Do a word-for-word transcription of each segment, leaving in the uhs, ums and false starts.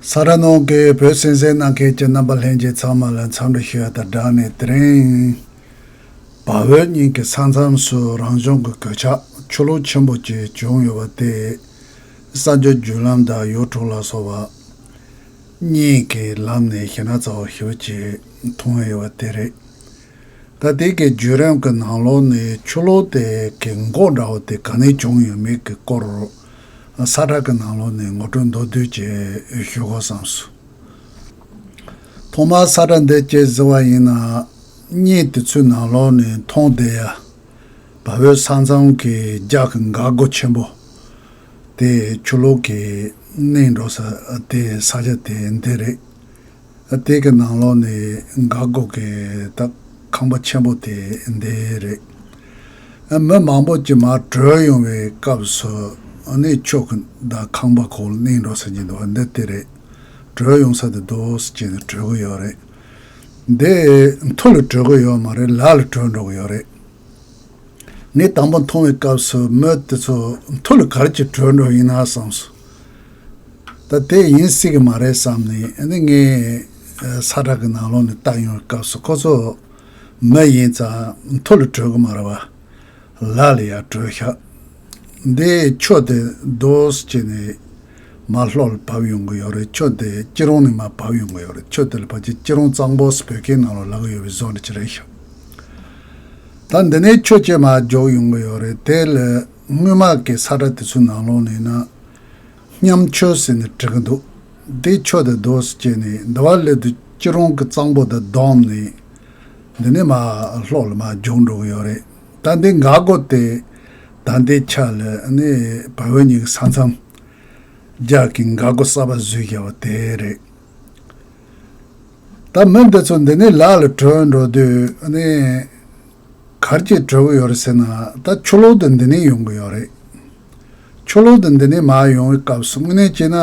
ས་ཁྲ་ནང་གི་བོད་གསན་གཟིགས་གནང་མཁན་གྱི་རྣམ་པ་ལྷན་རྒྱས་ཚང་མ་ལ་འཚམས་འདྲི་ཞུ་ཡ་དང་སྦྲགས་ནས། དེ་རིང་བལ་བོད་གཉིས་ཀྱི་ས་མཚམས་སུ་རང་བྱུང་གི་གོད་ཆག་ཆུ་ལོག་ཆེན་པོ་ཅིག་བྱུང་ཡོད་པ་དེ། གསར་འགྱུར་བརྒྱུད་ལམ་དང་ཡུ་ཊུབ་ལ་སོགས་པ་གཉིས་ཀྱི་ལམ་ནས་ཞེ་དྲག་རྩ་བ་ཞེ་པོ་ཅིག་མཐོང་ཡོད་པ་དེ་རེད། ད་དེ་གི་བརྒྱུད་རིམ་གྱི་ནང་ལོགས་ནས་ཆུ་ལོག་དེ་གི་འགོ་འདྲ་བོ་དེ་ག་ནས་བྱུང་ཡོད་མེད་ཀྱི་སྐོར་ས་ཁྲ་གི་ནང་ལོགས་ནས་ངོ་སྤྲོད་མདོར་བསྡུས་ཅིག་ཞུ་དགོས་བསམས་སོང་། ཐོག་མར་ས་ཁྲ་འདི་ཅིག་གཟིགས་པ་ཡིན་ན། གཉིས་དེ་ཚོའི་ནང་ལོགས་ནས་མཐོང་བསྡད་ཡ། བལ་བོད་ས་མཚམས་ཀྱི་རྒྱ་གི་འགག་སྒོ་ཆེན་པོ་དེ་ཆུ་ལོག་གིས་མནན་འགྲོ་ས་དེ་ས་ཆ་དེ་འདི་རེད། དེ་གི་ནང་ལོགས་ནས་འགག་སྒོ་གི་ད་ཁང་པ་ཆེན་པོ་དེ་འདི་རེད། མི་མང་པོ་ཅིག་མར་བྲོས་ཡོང་བའི་སྐབས་སུ་ཨ་ནི་ཆུ་གི་ད་ཁང་པ་ཁོག་ལ་མནན་འགྲོ་ས་ཅིག་འདུག་པ། འདི་དེ་རེད། བྲོས་ཡོང་ས་དེ་འདུག་ཟེར་བྱས་ནས་བྲོས་གི་ཡོད་རེད། འདི་མཐོ་ལ་བྲོས་གི་ཡོད་མ་རེད། ལ་ལ་བྲོས་འགྲོ་གི་ཡོད་རེད། ངས་དང་པོ་མཐོང་བའི་སྐབས་སུ་མི་དེ་ཚོ་མཐོ་ལ་ག་རེ་བྱས་བྲོས་འགྲོ་ཡིན་ན་བསམས་སོང་། ད་དེ་ཡིན་སྲིད་གི་མ་རེད་བསམ་ནས་ཨ་ནི་ངས་ས་ཁྲ་གི་ནང་ལོགས་ནས་བལྟ་ཡོང་བའི་སྐབས་སུ་ཁོ་ཚོ་མི་ཡིན་ཙང་མཐོ་ལ་བྲོས་གི་མ་རེད་པ། ལ་ལ་ཡར་བྲོས་ཤག་འདི་ཆུ་དེ་རྡོ་སྐྱེས་ནས་མར་ལྷོ་ལ་བབས་ཡོང་གི་ཡོད་རེད། ཆུ་དེ་སྐྱིད་རོང་ནས་མར་བབས་ཡོང་གི་ཡོད་རེད། ཆུ་དེ་ལ་ཕལ་ཆེར་སྐྱིད་རོང་གཙང་པོ་ཟེར་བོད་སྐད་ནང་ལ་ལབ་ཀྱི་ཡོད་པའི་བཟོ་འདྲ་ཅིག་རེད་ཤག་ད་འདི་ནས་ཆུ་སྐྱེས་མར་རྒྱུག་ཡོང་གི་ཡོད་རེད། དེ་ལ་སྔོན་མ་གི་ས་ཁྲ་དེ་ཚོའི་ནང་ལོགས་ནས་ན། སྙམ་ཆུ་ཟེར་ནས་བྲིས་ཀྱི་འདུག་འདི་ཆུ་དེ་རྡོ་སྐྱེས་ནས་འདི་བ་སླེབས་དུས་སྐྱིད་རོང་གི་གཙང་པོ་དེ་བསྡོམས་ནས་འདི་ནས་མར་ལྷོ་ལ་མར་རྒྱུག་འགྲོ་གི་ཡོད་རེད། ད་འདི་འགག་སྒོ་དེ་ད་འདི་ཆ་ལ་ནི་བལ་བོད་གཉིས་ཀྱི་ས་མཚམས་རྒྱ་གི་འགག་སྒོ་གསར་པ་བཟོས་བཞག་པ་དེ་རེད། ད་མི་འདི་ཚོ་འདི་ནས་ལ་ལ་བྲོས་འགྲོ་དུས་ནི་གར་གྱིས་བྲོས་ཀྱི་ཡོད་རེད་ཟེར་ན། ད་ཆུ་ལོག་དེ་འདི་ནས་ཡོང་གི་ཡོད་རེད། ཆུ་ལོག་དེ་འདི་ནས་མར་ཡོང་བའི་སྐབས་སུ་དངོས་གནས་བྱས་ན་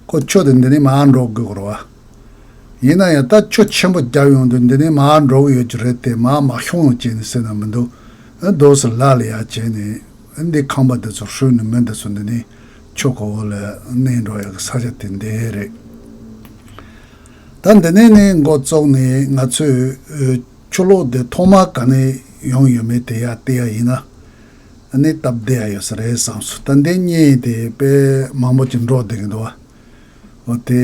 ཁོ་ཆུ་དེ་འདི་ནས་མར་འགྲོ་དགོས་ཀྱི་རེད་བ། ཡིན་ན་ཡང་ད་ཆུ་ཆེན་པོ་བརྒྱབ་ཡོང་དུས་འདི་ནས་མར་འགྲོ་གི་ཡོད་ཀྱི་རེད་དེ། མར་མར་ཤོང་ཡོང་བྱས་ནས་ཟེར་ན་མི་འདུག་ཨ་རྡོ་སེ་ལ་ལ་ཡར་བྱས་ནས་འདི་ཁང་པ་འདི་ཚོ་ཧྲུལ་ནས་མི་འདི་ཚོ་འདི་ནས་ཆུ་ཁོ་བོ་ལ་གནས་འགྲོ་ཡག་གི་ས་ཆ་དེ་འདི་རེད། ད་འདི་ནས་ནི་འགོ་བཙུགས་ནས་ང་ཚོས་ཨ་ཆུ་ལོག་འདི་ཐོག་མ་ག་ནས་ཡོང་ཡོད་མེད་དེ་ཡར་བལྟས་ཡ་ཡིན་ན། ཨ་ནི་སྟབས་བདེ་ཡ་ཡོད་ས་རེད་བསམས་སོང་། ད་འདི་གཉིས་དེ་དཔེ་མང་པོ་ཅིག་འགྲོ་བསྡད་ཀྱི་འདུག་བ། འོ་དེ་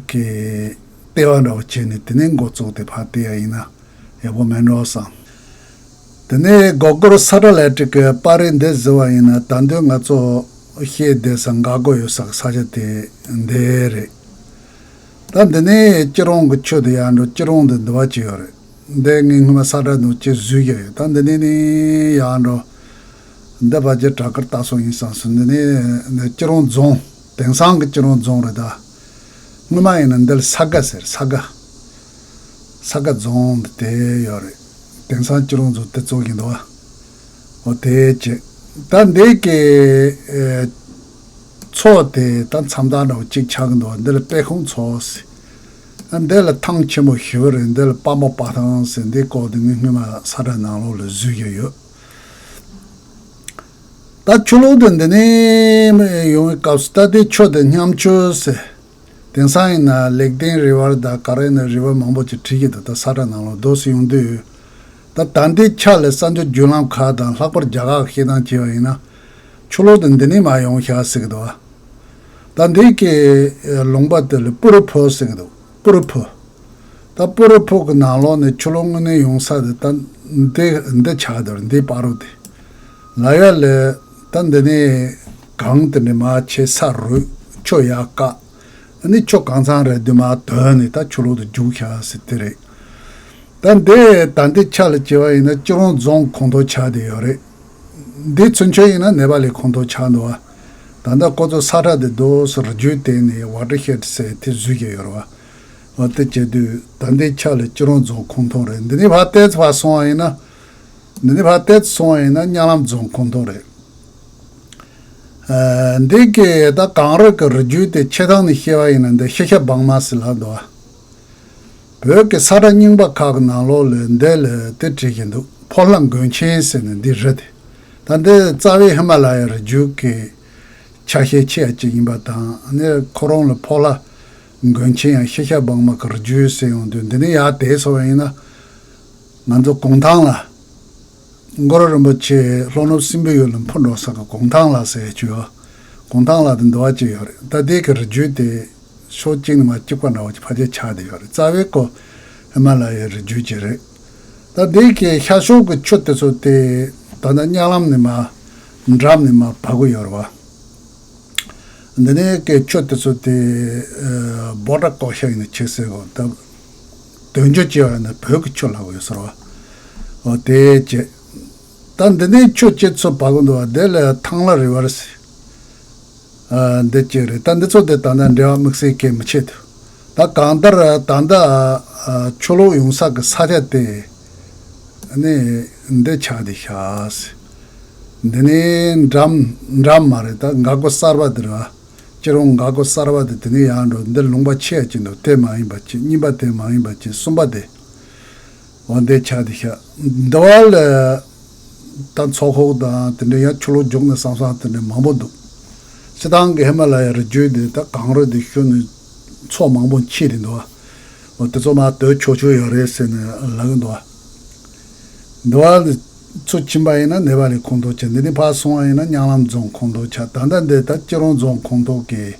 གི་ལྟེ་བ་འདྲ་བོ་བྱས་ནས་དེ་ནས་འགོ་བཙུགས་ཏེ་ཕར་བལྟས་ཡ་ཡིན་ན་ཡག་པོ་མེད་འགྲོ་བསམ། དེ་ནས་སྒོ་སྒོར་ས་ཁྲ་ལེགས་ཊིག་གི་པར་རིས་འདི་གཟིགས་པ་ཡིན་ན། ད་དུང་ང་ཚོ་བཤད་བསྡད་ས་འགག་སྒོ་ཡོད་ས་གི་ས་ཆ་དེ་འདི་རེད། ད་འདི་ནས་སྐྱིད་རོང་གི་ཆུ་དེ་ཡར་འགྲོ། སྐྱིད་རོང་དེ་འདི་བ་ཅིག་ཡོད་རེད། འདི་ངས་སྔོན་མ་ས་ཁྲ་ནང་ཅིག་བཟོས་ཡོད། ད་འདི་ནས་ནི་ཡར་འགྲོ། འདི་བ་ཅིག་བྲག་དཀར་ལྟ་སོང་ཡིན་བསམ་སོང་། འདི་ནས་འདི་སྐྱིད་རོང་རྫོང་། དེང་སང་གི་སྐྱིད་རོང་རྫོང་རེད་ད། སྔོན་མ་ཡིན་ན་འདི་ལ་ས་དགའ་ཟེར། ས་དགའ། ས་དགའ་རྫོང་འདི་དེ་ཡོད་རེད། དེང་སང་སྐྱིད་རོང་རྫོང་དེ་ཚོ་ཡིན་འདུག་བ། འོ་དེ་བྱས། ད་འདི་གི་ཨེ་མཚོ་དེ་ད་མཚམས་ཐག་འདྲ་བོ་གཅིག་ཆགས་ཀྱི་འདུག་བ། འདི་ལ་དཔལ་ཁང་མཚོ་ཟེར། ཨ་འདི་ལ་ཐང་ཆེན་པོ་ཞེ་པོ་རེད། འདི་ལ་དཔལ་མོ་དཔལ་ཐང་ཟེར། འདི་སྐོར་དེ་ངས་སྔོན་མ་ས་ཁྲ་ནང་ལོགས་ལ་བཟོས་ཡོད་ཡོད། ད་ཆུ་ལོག་དེ་འདི་ནས་ཡོང་བའི་སྐབས་སུ་ད་དེ་ཆུ་དེ་སྙམ་ཆུ་ཟེར། དེང་སང་ཡིན་ན་ལེགས་ལྡན་རི་བར་དང་ག་རེ་ཡིན་ན་རི་བར་མང་པོ་ཅིག་བྲིས་ཀྱི་འདུག་ད་ས་ཁྲ་ནང་ལོགས་རྡོ་སེ་ཡོང་དུས། ད་ད་འདི་ཆ་ལ་གསར་འགྱུར་བརྒྱུད་ལམ་ཁག་དང་ལྷག་པར་རྒྱ་གར་གྱི་བཤད་སྟངས་བྱས་པ་ཡིན་ན། ཆུ་ལོག་དེ་འདི་ནས་མར་ཡོང་ཤག་ཟེར་གྱི་འདུག་ད་འདི་གི་ལུང་པ་དེ་ལ་པུ་རི་ཕུ་ཟེར་གྱི་འདུག་པུ་རི་ཕུ། ད་པུ་རི་ཕུ་གི་ནང་ལོགས་ནས་ཆུ་ལོག་དངོས་གནས་ཡོང་ས་དེ་ད་འདི་འདི་ཆགས་འདུག་འདི་བར་རོ་དེ། ལ་ཡ་ལས་ད་འདི་ནས་གངས་དེ་འདྲ་མར་ཆེ་ས་རུད་ཆུ་ཡར་བཀག་ཨ་ནི་ཆུ་གང་ཚང་རེད་དུས་མར་དོན་ནས་ད་ཆུ་ལོག་དེ་རྒྱུག་ཤག་ཟེར་དེ་རེད། ད་འདི་ད་འདི་ཆ་ལ་བྱས་པ་ཡིན་ན་སྐྱིད་རོང་རྫོང་ཁོངས་གཏོགས་ཆགས་བསྡད་ཡོད་རེད། འདི་ཚུན་ཆད་ཡིན་ན་ནེ་པ་ལི་ཁོངས་གཏོགས་ཆགས་འདུག་བ། ད་ལྟ་ཁོ་ཚོ་ས་ཁྲ་དེ་རྡོ་སེ་རི་རྒྱུད་བཏིང་ནས་ཝ་ཊར་ཤེད་ཟེར་དེ་བཟོས་ཀྱི་ཡོད་རེད་བ། འོ་དེ་བྱེད་དུས་ད་འདི་ཆ་ལ་སྐྱིད་རོང་རྫོང་ཁོངས་གཏོགས་རེད། འདི་ནས་ཕར་ཏོག་ཙམ་ཕར་སོང་བ་ཡིན་ན། འདི་ནས་ཕར་ཏོག་ཙམ་སོང་བ་ཡིན་ན་གཉའ་ལམ་རྫོང་ཁོངས་གཏོགས་རེད། ཨ་འདི་གི་ད་གངས་རི་གི་རི་རྒྱུད་དེ་ཆེ་ཐང་ནས་བཤད་པ་ཡིན་ན་འདི་ཤེ་ཤ་སྦང་མ་ཟེར་ལབ་འདུག་བ། བོད་ཀྱི་ས་ཁྲ་རྙིང་པ་ཁག་གི་ནང་ལོགས་ལ་འདི་ལ་དེ་བྲིས་བཞིན་འདུག་ཕོ་ལྷ་མགོན་ཆེན་ཟེར་ནས་འདི་རི་དེ། ད་འདི་རྩ་བའི་ཧི་མ་ལ་ཡ་རི་རྒྱུད་ཀྱི་ཆ་ཤས་ཆེ་བ་གཅིག་ཡིན་པ་དང་། ཨ་ནི་ཁོ་རང་ལ་ཕོ་ལྷ་ མགོན་ཆེན་ཡང་ཤེས་བྱ་སྦང་མ་གི་རི་རྒྱུད་ཟེར་ཡོང་དུས། འདི་ནས་ཡར་དེད་སོང་བ་ཡིན་ན། ང་ཚོ་གུང་ཐང་ལ། གུ་རུ་རིན་པོ་ཆེ་ལྷོ་ནུབ་སྲིན་པོའི་ཡུལ་ལ་འཕུར་འགྲོ་ས་གི་གུང་ཐང་ལ་ཟེར་ཡ་ཅིག་ཡོད། གུང་ཐང་ལ་དེ་འདུལ་བ་ཅིག་ཡོད་རེད། ད་དེ་གི་རི་རྒྱུད་དེ་ཕྱོགས་གཅིག་ནས་མར་གཅིག་པ་འདྲ་བོ་ཅིག་ཕལ་ཆེར་ཆགས་བསྡད་ཡོད་རེད། རྩ་བའི་སྐོར་ཧི་མ་ལ་ཡའི་རི་རྒྱུད་ཅིག་རེད། ད་དེ་གི་ཤར་ཕྱོགས་ཀྱི་ཆུ་དེ་ཚོ་དེ་ད་ལྟ་གཉའ་ལམ་ནས་མར་འགྲམ་ནས་མར་བབས་ཀྱི་ཡོད་རེད་བ། འདི་ནས་ཀྱི་ཆུ་དེ་ཚོ་དེ་ཨ་བྷོ་ཊ་ཀོ་ཤ་ཡིན་ན་ཆེ་ཟེར་གོ། ད་དོན་རྒྱུ་ཅི་ཡོད་ན་བོད་ཀྱི་ཆུ་ལབ་ཀྱི་ཡོད་ཟེར་བ། འོ་དེ་བྱས། ད་འདི་ནས་ཆུ་སྐྱེ་ཚོ་བབས་ཀྱི་འདུག་བ། དེ་ལ་ཐང་ལྷ་རི་ཝར་ཟེར། ཨ་འདི་གཅིག་རེད། ད་འདི་ཚོ་དེ་ད་ལྟ་འབྲེལ་བ་དམིགས་བསལ་གང་མི་བྱེད་དུ། ད་གང་ལྟར་ད་ལྟ་ཨ་ཆུ་ལོག་ཡོང་ས་གི་ས་ཆ་དེ་ནི་འདི་ཆགས་བསྡད་ཤག་ཟེར། འདི་ནི་འགྲམ་འགྲམ་མ་རེད། ད་འགག་སྒོ་གསར་པ་དེ་རེད་བ། སྐྱིད་རོང་འགག་སྒོ་གསར་པ་དེ་དེ་ནས་ཡར་འགྲོ། འདི་ལུང་པ་ཆེ་ཡ་ཅིག་འདུག་དེ་མ་ཡིན་པ་ཅིག་གཉིས་པ་དེ་མ་ཡིན་པ་ཅིག་གསུམ་པ་དེ། འོ་འདི་ཆགས་བསྡད་ཤག་འདི་བ་ལ་ད་མཚོ་ཁོག་དང་དེ་འདྲ་ཡང་ཆུ་ལོག་རྒྱུག་ནས་སང་སང་དེ་འདྲ་མང་པོ་འདུག་སྤྱིར་བཏང་གི་ཧི་མ་ལ་ཡའི་རི་རྒྱུད་འདི་ད་གངས་རི་འདི་ཤུལ་ནས་མཚོ་མང་པོ་འཁྱིལ་དེ་འདུག་འོ་དེ་ཚོ་མར་སྡོད་ཆོག་ཆོག་ཡོད་རེད་ཟེར་ནས་ལབ་ཀྱི་འདུག་འདི་བ་ལ་ཚུར་ཕྱིན་པ་ཡིན་ན་ནེ་པ་ལི་ཁོངས་གཏོགས་བྱས། འདི་ནས་ཕར་སོང་བ་ཡིན་ན་གཉའ་ལམ་རྫོང་ཁོངས་གཏོགས་ཆགས། ད་ལྟ་འདི་ད་སྐྱིད་རོང་རྫོང་ཁོངས་གཏོགས་ཀྱི།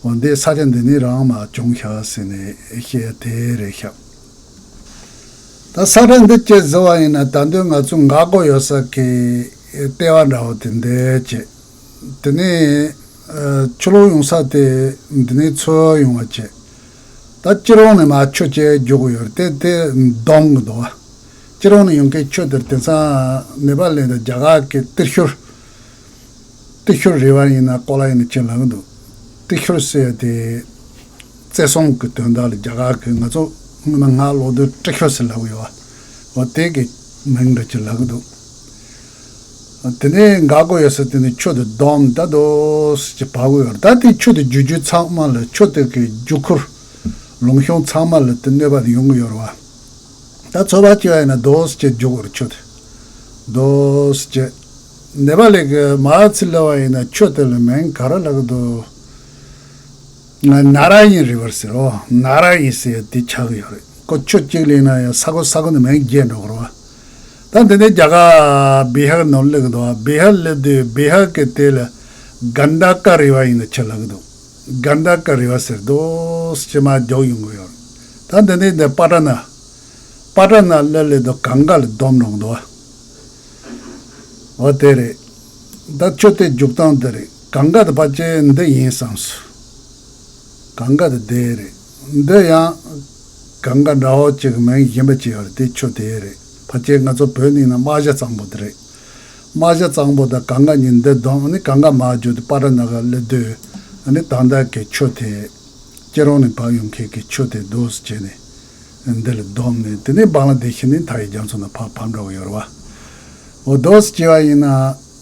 འོ་འདི་ས་ཆ་འདི་ནས་རང་མར་བྱུང་ཤག་ཟེར་ནས་བཤད་དེ་རེད་ཤག་ད་ས་ཁྲ་འདི་སྐྱེ་ཟེར་བ་ཡིན་ན་ད་དུང་ང་ཚོ་འགག་སྒོ་ཡོད་ས་གི་ལྟེ་བ་འདྲ་བོ་དེ་འདི་བྱས། དེ་ནས་ཨ་ཆུ་ལོག་ཡོང་ས་དེ་འདི་ནས་ཚུར་ཡོང་བ་བྱས། ད་སྐྱིད་རོང་ནས་མར་ཆུ་སྐྱེ་རྒྱུག་གི་ཡོད་རེད། དེ་དེ་སྡོམ་གི་འདུག་བ། སྐྱིད་རོང་ནས་ཡོང་མཁན་ཆུ་དེར་དེང་སང་ནེ་པ་ལི་དང་རྒྱ་གར་གྱི་ཏི་ཤུར། ཏི་ཤུར་རི་ཝར་ཡིན་ན་ཀོ་ལ་ཡིན་ན་ཅི་ལབ་ཀྱི་འདུག་ཏི་ཤུར་ཟེར་དེ་བཙན་བཟུང་གི་དོན་དག་ལ་རྒྱ་གར་གྱི། ང་ཚོ་སྔོན་མ་ང་ལོ་དུས་ཏི་ཤུར་ཟེར་ལབ་ཀྱི་ཡོད་བ། འོ་དེ་གི་མིང་འདྲ་ཅིག་ལབ་ཀྱི་འདུག་དེ་ནས་འགག་སྒོ་ཡོད་ས་དེ་ནས་ཆུ་དེ་སྡོམ་ད་དོ་ཟེར་གྱི་བབས་ཀྱི་ཡོད་རེད། ད་དེ་ཆུ་དེ་རྒྱུག་རྒྱུ་ཚང་མ་ལ་ཆུ་དེ་གི་རྒྱུག་ཁུལ་ལུང་གཤོང་ཚང་མ་ལ་དེ་གནོད་པ་དེ་ཡོང་གི་ཡོད་རེད་བ། ད་ཚོད་དཔག་བྱས་པ་ཡིན་ན་དོ་ཟེར་གྱི་རྒྱུག་གི་རེད་ཆུ་དེ། དོ་ཟེར་གྱི། ནེ་པ་ལི་གི་མར་ཚུར་སླེབས་པ་ཡིན་ན་ཆུ་དེ་ལ་མིང་ག་རེ་ལབ་ཀྱི་འདུག་ང་ནཱ་ར་ཡན་རི་ཝར་ཟེར་རོ། ནཱ་ར་ཡན་ཟེར་དེ་ཆགས་ཀྱི་ཡོད་རེད། ཁོ་ཆུ་གཅིག་ལ་ཡིན་ན་ཡང་ས་ཁུལ་ས་ཁུལ་ནས་མིང་རྒྱས་འགྲོ་གི་རེད་བ། ད་འདི་ནས་རྒྱ་གར་བི་ཧར་ནང་སླེབས་ཀྱི་འདུག་བ། བི་ཧར་སླེབས་དུས་བི་ཧར་གྱི་དེ་ལ་གན་ད་ཀ་རི་ཝར་ཡིན་ན་ཆི་ལབ་ཀྱི་འདུག་གན་ད་ཀ་རི་ཝར་ཟེར་དོ་ཟེར་གྱི་མར་རྒྱུག་ཡོང་གི་ཡོད་རེད། ད་འདི་ནས་འདི་པ་ཊ་ན། པ་ཊ་ན་སླེབས་སླེབས་དུས་གངྒཱ་ལ་སྡོམ་འགྲོ་གི་འདུག་བ། འོ་དེ་རེད། ད་ཆུ་དེ་རྒྱུག་སྟངས་དེ་རེད། གངྒཱ་དེ་ཕལ་ཆེར་འདི་ཡིན་བསམས་སོང་། གངྒཱ་དེ་དེ་རེད། འདི་ཡང་གངྒཱ་འདྲ་བོ་ཅིག་མིང་གཞན་པ་ཅིག་ཡོད་རེད། དེ་ཆུ་དེ་རེད། ཕལ་ཆེར་ང་ཚོ་བོད་ནས་ཡིན་ན་རྨ་བྱ་གཙང་པོ་དེ་རེད། རྨ་བྱ་གཙང་པོ་དང་གངྒཱ་གཉིས་འདི་སྡོམ། ཨ་ནི་གངྒཱ་མར་རྒྱུག་དུས་པ་ཊ་ན་ཀ་སླེབས་དུས། ཨ་ནི་ད་ལྟ་གི་ཆུ་དེ། སྐྱིད་རོང་ནས་བབས་ཡོང་མཁན་གྱི་ཆུ་དེ་དོ་ཟེར་བྱས་ནས་འདི་ལ་སྡོམ་ནས། དེ་ནས་བང་ལ་དེ་ཤི་ནས་མཐའ་ཡི་རྒྱ་མཚོ་ནང་ཕར་བབས་འགྲོ་གི་ཡོད་རེད་བ། འོ་དོ་ཟེར་བྱས་པ་ཡིན་ན་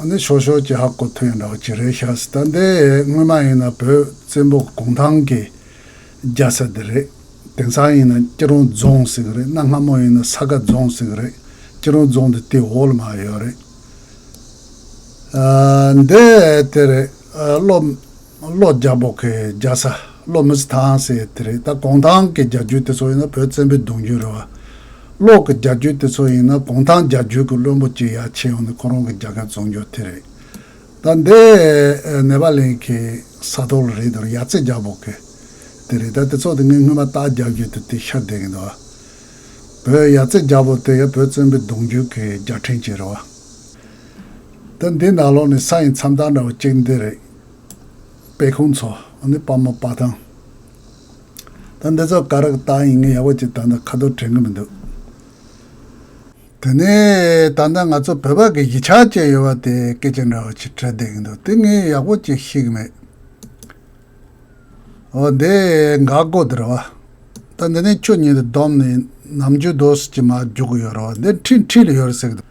ཨ་ནི་ཤོར་ཤོར་གྱི་ཧ་གོ་ཐུབ་ཡོད་འདྲ་བོ་ཅིག་རེད་ཤག་ཟེར། ད་འདི་སྔོན་མ་ཡིན་ན་བོད་བཙན་པོ་གུང་ཐང་གི་རྒྱལ་ས་དེ་རེད། དེང་སང་ཡིན་ན་སྐྱིད་རོང་རྫོང་ཟེར་གི་རེད། གནའ་སྔ་མོ་ཡིན་ན་ས་དགའ་རྫོང་ཟེར་གི་རེད། སྐྱིད་རོང་རྫོང་དེ་དེའི་འོག་ལ་མར་ཡོད་རེད། ཨ་འདི་དེ་རེད། ཨ་ཀློ་ཀློ་རྒྱལ་པོ་གི་རྒྱལ་ས། ཀློ་མི་ཚེ་ཐང་ཟེར་དེ་རེད། ད་གུང་ཐང་གི་རྒྱལ་རྒྱུད་དེ་ཚོ་ཡིན་ན་བོད་བཙན་པོའི་གདུང་རྒྱུད་རེད་བ། ཀློ་གི་རྒྱལ་རྒྱུད་དེ་ཚོ་ཡིན་ན་གུང་ཐང་རྒྱལ་རྒྱུད་ཀྱི་བློན་པོ་གཅིག་ཡར་ཕྱིན་ཡོང་ནས་ཁོ་རང་གི་རྒྱལ་ཁབ་བཙོང་རྒྱུ་དེ་རེད། ད་འདི་ནེ་པ་ལི་གི་ས་ཐོག་ལ་རེད་དོ། ཡ་རྩེ་རྒྱལ་པོ་གི་དེ་རེད། ད་དེ་ཚོ་དེ་ངས་སྔོན་མ་རྟགས་རྒྱག་རྒྱུ་དེ་དེ་ཤར་བསྡད་ཀྱི་འདུག་བོད་ཡ་རྩེ་རྒྱལ་པོ་དེ་ཡང་བོད་བཙན་པོའི་གདུང་རྒྱུད་ཀྱི་རྒྱལ་ཕྲན་ཅིག་རེད་བ། ད་འདི་ནང་ལོགས་ནས་ས་ཡི་མཚམས་རྟགས་འདྲ་བོ་གཅིག་འདི་རེད། དཔལ་ཁུང་མཚོ། ཨ་ནི་དཔའ་མོ་དཔའ་ཐང་། ད་འདི་ཚོ་ག་རེ་གི་རྟགས་ཡིན་ངས་ཡག་པོ་ཅིག་ད་ལྟ་ཁ་ཐུག་དྲན་གི་མི་འདུག་དེ་ནས་ད་ལྟ་ང་ཚོ་བོད་པ་གི་གཞིས་ཆགས་བཅས་ཡོད་པ་དེ་སྐད་ཆ་འདྲ་བ་ཅིག་དྲན་བསྡད་ཀྱི་འདུག་དེ་ངས་ཡག་པོ་ཅིག་ཤེས་ཀྱི་མེད། འོ་དེ་འགག་སྒོ་དེ་རེད་བ། ད་འདི་ནས་ཆུ་གཉིས་དེ་བསྡོམས་ནས་ནམ་རྒྱུན་རྡོ་སི་ཅིག་མར་རྒྱུག་གི་ཡོད་རེད་བ། འདི་འཕྲིན་འཕྲིན་ལ་ཡོད་རེད་ཟེར་གི་འདུག་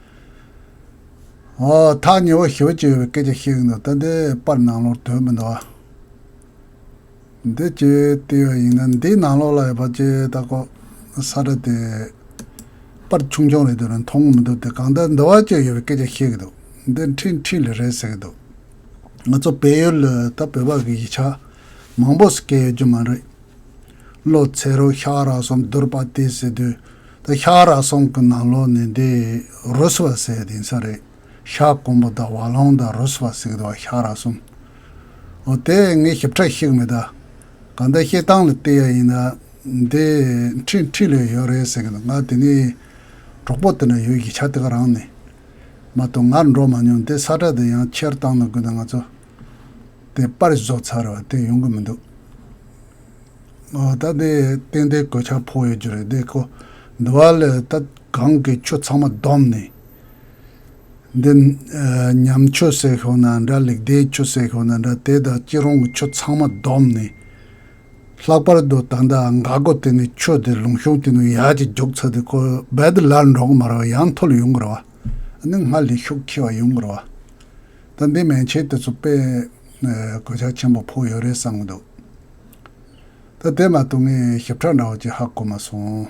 འོ་ཐག་ཉེ་བོ་ཞེ་པོ་ཅིག་ཡོད་པའི་སྐད་ཆ་བཤད་གི་འདུག་ད་འདི་པར་ནང་ལོགས་དོན་མི་འདུག་བ། འདི་ཅིག་བལྟས་པ་ཡིན་ན་འདིའི་ནང་ལོགས་ལ་ཡོད་པ་ཅིག་ད་ཁོ་ས་ཁྲ་དེ་པར་ཆུང་ཆུང་རེད་འདུག་ར་མཐོང་གི་མི་འདུག་དེ་གང་ལྟར་འདི་བ་ཅིག་ཡོད་པའི་སྐད་ཆ་བཤད་གི་འདུག་འདི་འཕྲིན་འཕྲིན་ལས་རེད་ཟེར་གི་འདུག་ང་ཚོ་བལ་ཡུལ་ལ་ད་བོད་པ་གི་གཞིས་ཆགས་མང་པོ་ཞིག་སྐད་ཡོད་རྒྱུ་མ་རེད། བློ་ཚེ་རོ་ཤ་ར་གསུམ་བསྡུར་བ་དེ་ཟེར་དུས། ད་ཤ་ར་གསུམ་གྱི་ནང་ལོགས་ནས་འདི་རུས་པ་ཟེར་དེ་ས་རེད། ཤ་སྐོམ་པོ་དང་བ་ལང་དང་རུས་པ་ཟེར་གི་འདུག་བ། ཤ་ར་གསུམ། འོ་དེ་ངས་ཞིབ་ཕྲ་ཤེས་གི་མེད་ད། གང་ལྟར་བཤད་སྟངས་ལ་བལྟས་ཡ་ཡིན་ན། འདི་འཁྲིས་འཁྲིས་ལ་ཡོད་རེད་ཟེར་གི་འདུག་ང་དེ་ནས་གྲོགས་པོ་དེ་ན་ཡོད་ཀྱི་ཆ་དེ་ག་རང་ནས་མ་གཏོགས་ང་འགྲོ་མ་མྱོང་། དེ་ས་ཁྲ་དེ་ཡང་ཁྱེར་བཏང་ན་དགོས་ན་ང་ཚོ་དེ་པར་བཟོ་ཚར་བ་དེ་ཡོང་གི་མི་འདུག་ཨོ་ད་དེ་ཏན་ཏན་གོད་ཆག་ཕོག་ཡོད་རྒྱུ་རེད། དེ་ཁོ་འདི་བ་ལས་ད་གང་གི་ཆུ་ཚང་མ་བསྡོམས་ནས། འདི་ཨ་ཉམས་ཆུ་ཟེར་ཤོག་ན་འདྲ། ལེགས་ལྡན་ཆུ་ཟེར་ཤོག་ན་འདྲ། དེ་དང་སྐྱིད་རོང་གི་ཆུ་ཚང་མ་བསྡོམས་ནས། ལྷག་པར་དུ་ད་ལྟ་འགག་སྒོ་དེ་ནས་ཆུ་དེ་ལུང་གཤོང་དེ་ནས་ཡར་གྱི་རྒྱུག་ཚར་དུས་ཁོ་རྦད་དེ་ལར་འགྲོ་གི་མ་རེད་བ། ཡང་མཐོ་ལ་ཡོང་གི་རེད་བ། ཨ་ནི་སྔར་ལས་ཤུགས་ཆེ་བ་ཡོང་གི་རེད་བ། ད་འདི་མན་ཆད་དེ་ཚོ་དཔེ་ཨ་གོད་ཆག་ཆེན་པོ་ཕོག་ཡོད་རེད་བསམ་གི་འདུག་ད་དེ་མ་གཏོགས་ངས་ཞིབ་ཕྲ་འདྲ་བོ་ཅིག་ཧ་གོ་མ་སོང་།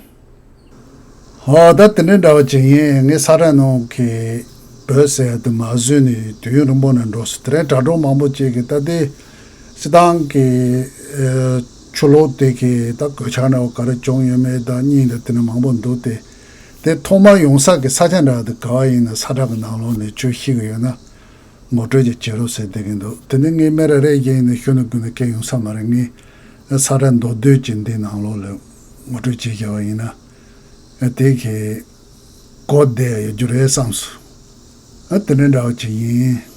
ཧོ། ད་དེ་འདྲའི་འདྲ་བོ་ཅིག་ཡིན། ངས་ས་ཁྲ་ནང་གི་བོད་ཟེར་ཡ་དེ་མ་བཟོས་ནས་དུས་ཡུན་རིང་པོ་ནས་འགྲོ་སོང་། དེ་རིང་དྲ་གྲོགས་མང་པོ་ཅིག་གིས་ད་དེ་སྤྱི་བཏང་གི་ཨ་ཆུ་ལོག་དེ་གི་ད་གོད་ཆག་འདྲ་བོ་ག་རེ་བྱུང་ཡོད་མེད་དང་གཉིས་དང་དེ་འདྲ་མང་པོ་འདུག་སྟེ། དེ་ཐོག་མར་ཡོང་ས་གི་ས་ཆ་འདྲ་བོ་དེ་ག་བ་ཡིན་ན་ས་ཁྲ་གི་ནང་ལོགས་ནས་ཁྱོད་ཤེས་གི་ཡོད་ན། ངོ་སྤྲོད་ཅིག་བྱེད་རོགས་ཟེར་བསྡད་ཀྱི་འདུག་དེ་ནས་ངས་སྨན་ར་རེ་བཞིན་ནས་ཤོད་ན་དགོས་ན་སྐད་ཡོང་ས་མ་རེད། ངས་ས་ཁྲ་མདོར་བསྡུས་ཀྱི་འདི་ནང་ལོགས་ལ་ངོ་སྤྲོད་བྱེད་བཞག་པ་ཡིན་ན། དེ་གི་གོ་བདེ་ཡོད་རྒྱུ་རེད་བསམ་སོང་། དེ་འདྲ་འདྲ་བ་ཅིག་ཡིན།